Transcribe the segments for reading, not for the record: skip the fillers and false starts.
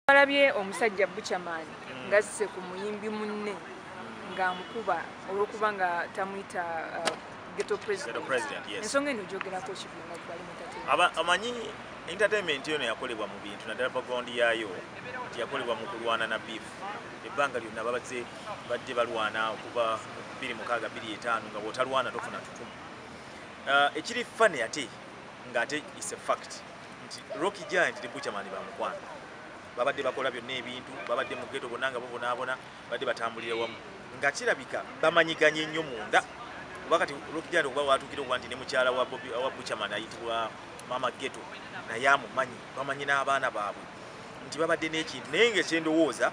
Twalabye omusajja Buchaman ng'asse ku muyimbi munne ng'amukuba olw'okuba nga tamuyita ghetto president. Ensonga eno gyogerako kivinga gwali mu entertainment. Amanyi entertainment eno yakolebwa mu bintu naddala background yaayo nti yakolebwa mu kulwana na beef. Ebbanga lyonna babadde badde balwana okuva 2006 2005 nga bw'otalwana tofuna tutumu. Ekiri funny ate ng'ate is a fact nti Rocky Giant ne Buchaman bamukwano. Babadde bakola byonna ebintu, babadde mu ghetto bonna nga babonaabona, badde batambulira wamu nga kirabika bamanyiganye nnyo munda. Kuba kati Rocky Giant okuba watuukira okuba nti ne mukyala wa Bobby wa Buchaman ayitibwa Mama Ghetto naye amumanyi, bamanyi n'abaana baabwe nti babadde n'ekintu. Naye ng'ekyendowooza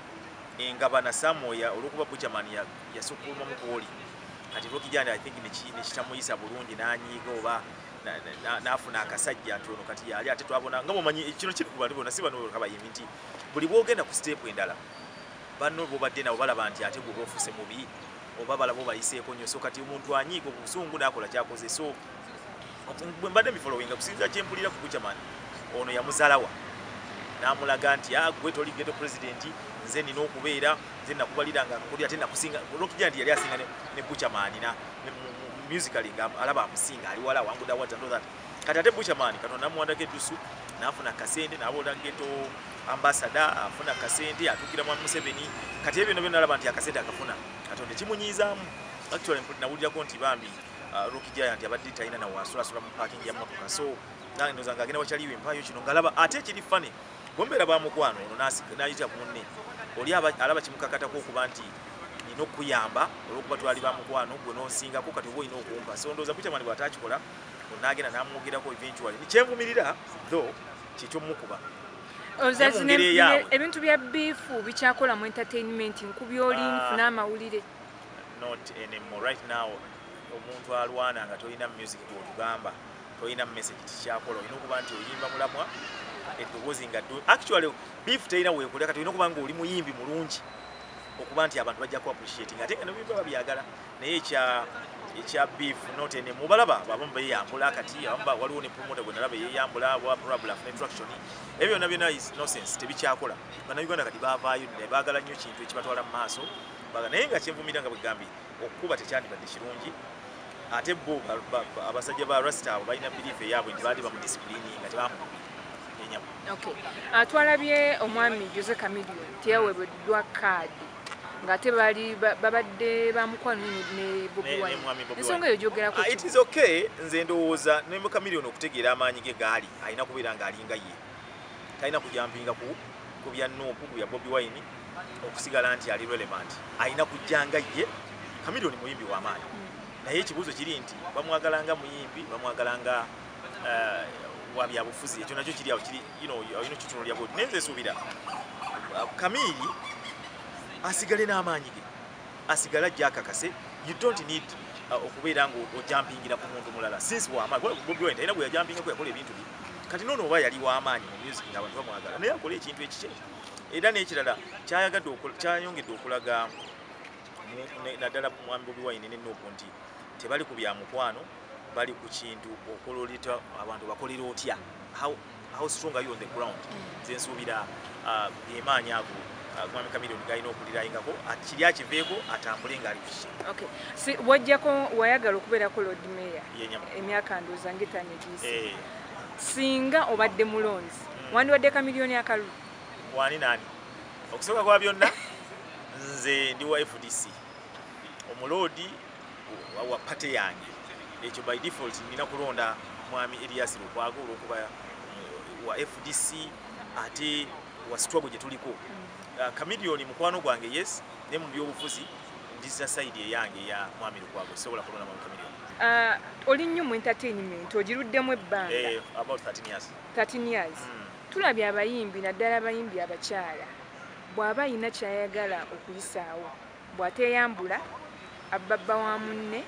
engabana Samoya olw'okuba Buchaman yasukkuluma mu kwoli, kati Rocky Giant I think nekitamuyisa bulungi n'anyiiga oba n'afuna akasajja nti ono kati yali ate twabona nga mumanyi kino kiri ku bantu bonna si bano kabayimbi nti buli bw'ogenda ku step endala banno bobadde nabo balaba nti ate gwe ofuuse mubi oba balaba obayiseeko nnyo. So kati omuntu anyiiga obusungu n'akola ky'akoze. So bwe mbadde mbifollowinga kusinziira kye mpulira ku Buchaman ono yamuzaalawa n'amulaga nti gwe toli ghetto president, nze nina okubeera, nze nakubalira nga akakulira ate nakusinga. Rocky Giant yali asinga ne Buchaman na musically nga alaba amusinga ali wala wanguda what and all that. Kati ate Buchaman Katonda namuwandako eddusu n'afuna kasente n'abola ghetto ambassador, afuna kasente atuukira mwa Museveni. Kati ebyo byonna alaba nti akasente akafuna Katonda kimunyiizaamu. Actually nawulirako nti bambi Rocky Giant abadde talina na wasulasula mu parking ya mmotoka. So nange ndowooza ng'agenda wakyaliwo empaayo kino ng'alaba ate ekiri funny bwembeera bamukwano ono n'ayita munne oli alaba kimukakatako okuba nti nina okuyamba olw'okuba twali bamukwano gwe n'onsingako kati oba olina okumpa. So ndowooza Buchaman bw'atakikola onaagenda n'amwogerako eventually nikyenvumirira though kyekyomukuba. Ebintu bya beef bikyakola mu entertainment nkubi oli nfuna amawulire. Not anymore right now. Omuntu alwana nga tolina music gw'otugamba, tolina message tikyakola, olina okuba nti oyimba mulamwa eddoboozi nga actually beef terina weekolera. Kati olina okuba nga oli muyimbi mulungi okuba nti abantu bajja ku appreciating ate nga nebimba babyagala. Naye ekya beef not anymore. Balaba abamu beeyambula kati abamu waliwo ne promoter gwe nalaba yeeyambula wa probably afune traction. Ebyo byonna byonna is nonsense, tebikyakola. Bannayuganda kati baavaayo dda baagala nnyo kintu ekibatwala mu maaso. Naye nga kyenvumira nga bwe gambye okukuba tekyandibadde kirungi. Ate bo abasajja ba Rasta abo balina belief eyaabwe nti baali bamudisciplini nga tebamukubye enyama. Okay. Twalabye omwami Jose Chameleone teyaweereddwa kaadi ng'ate bali babadde bamukwano ne Bobi Wine. Ensonga eyo gyogerako It is okay. Nze ndowooza ne Chameleone okutegeera amaanyi ge gaali alina kubeera ng'alinga ye, talina kujampinga ku bya NUP ku bya Bobi Wine okusigala nti ali relevant. Alina kujja nga ye. Chameleone muyimbi w'amaanyi, naye ekibuuzo kiri nti bamwagala nga muyimbi, bamwagala nga wa byabufuzi. Ekyo nakyo kiri awo kiri olina okitunuulira bwoti. Naye nze nsuubira Chameleone asigale n'amaanyi ge, asigale ajja akakase. You don't need okubeera nga ojampingira ku muntu mulala since w'amaanyi. Bobi Wine talina gwe yajampingako, yakola ebintu bye. Kati noono oba yali w'amaanyi mu music ng'abantu bamwagala, naye akola ekintu ekikye. Era n'ekirala kyayagadde kyayongedde okulaga naddala mwami Bobi Wine ne NUP nti tebali ku bya mukwano, bali ku kintu okola olita abantu bakolera otya, how strong are you on the ground. Nze nsuubira gemaanyi ago mwami Chameleone galina okulirayingako kiri akiveeko atambule ng'ali ku kiki. Okay. Si wajjako wayagala okubeerako Lord Mayor emyaka ndowooza ng'etaano egiyise. Singa obadde mulonzi wandiwadde Chameleone akalulu? Wani nani? Okusooka kwa byonna nze ndi wa FDC, omuloodi wa party yange. Ekyo by default nina kulonda mwami Erias Lukwago olw'okuba wa FDC ate wa struggle gye tuliko. Chameleone mukwano gwange, yes, ne mu byobufuzi ndiza side eyange ya mwami Lukwago, sobola kulonda mwami Chameleone. Oli nnyo mu entertainment, ogiruddemu ebbanga. About 13 years. 13 years. Tulabye abayimbi naddala abayimbi abakyala bw'aba ayina ky'ayagala okuyisaawo bw'ateeyambula abbabba wa munne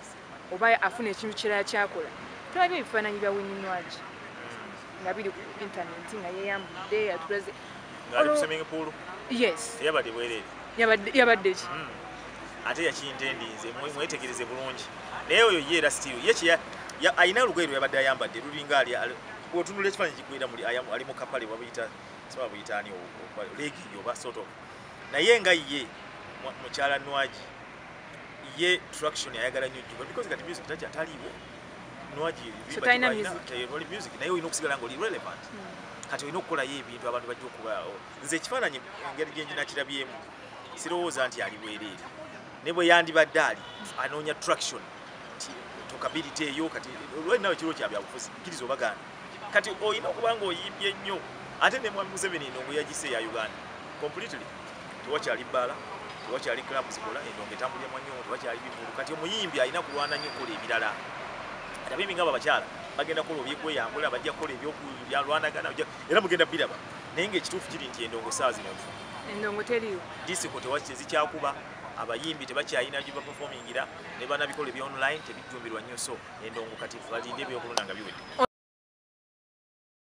oba afuna ekintu kirala kyakola. Tulabye ebifaananyi bya Winnie Nwagi nga biri ku intaneti nga yeeyambudde atulaze ng'ali ku swimming pool. Yes. Teyabadde bwereere. Yabadde ki? Ate yakintendinze mwetegereze bulungi. Naye oyo ye era still ye alina olugoye lwe yabadde ayambadde lulinga ali bw'otunula ekifaananyi kigwera muli ali mu kapale babuyita Soba buyitaani legging oba sort of. Naye nga ye mukyala Nwagi ye traction ayagala nnyo jjuka because kati music tacha taliiwo. Nwagi so talina music. Oli music naye olina okusigala ng'oli relevant. Kati olina okukolayo ebintu abantu bajja okubaawo. Nze ekifaananyi engeri gye nkinakirabyemu sirowooza nti ali bwereere. Ne bwe yandibadde ali anoonya traction nti talkability eyo kati olwalinawe ekiro kya byabufuzi kkiriza obagaana. Kati olina okuba ng'oyimbye nnyo ate ne Mwami Museveni endongo yagise ya Uganda completely. Tewakyali bbaala, tewakyali club zikola, endongo etambulira nnyo, tewakyali bivvulu. Kati omuyimbi alina kulwana nnyo okukola ebirala. Ate abayimbi ng'abo abakyala bagenda kukola ebyekweyambula, bajja kukola ebyokulwanagana, era mugenda biraba. Naye ng'ekituufu kiri nti endongo ssaawa zino nfu. Endongo teriiwo. Disco tezikyakuba, abayimbi tebakyalina gye baperformingira, ne bannabikola ebya online tebijjumbirwa nnyo, so endongo kati balinde ebyokulonda nga biwedde.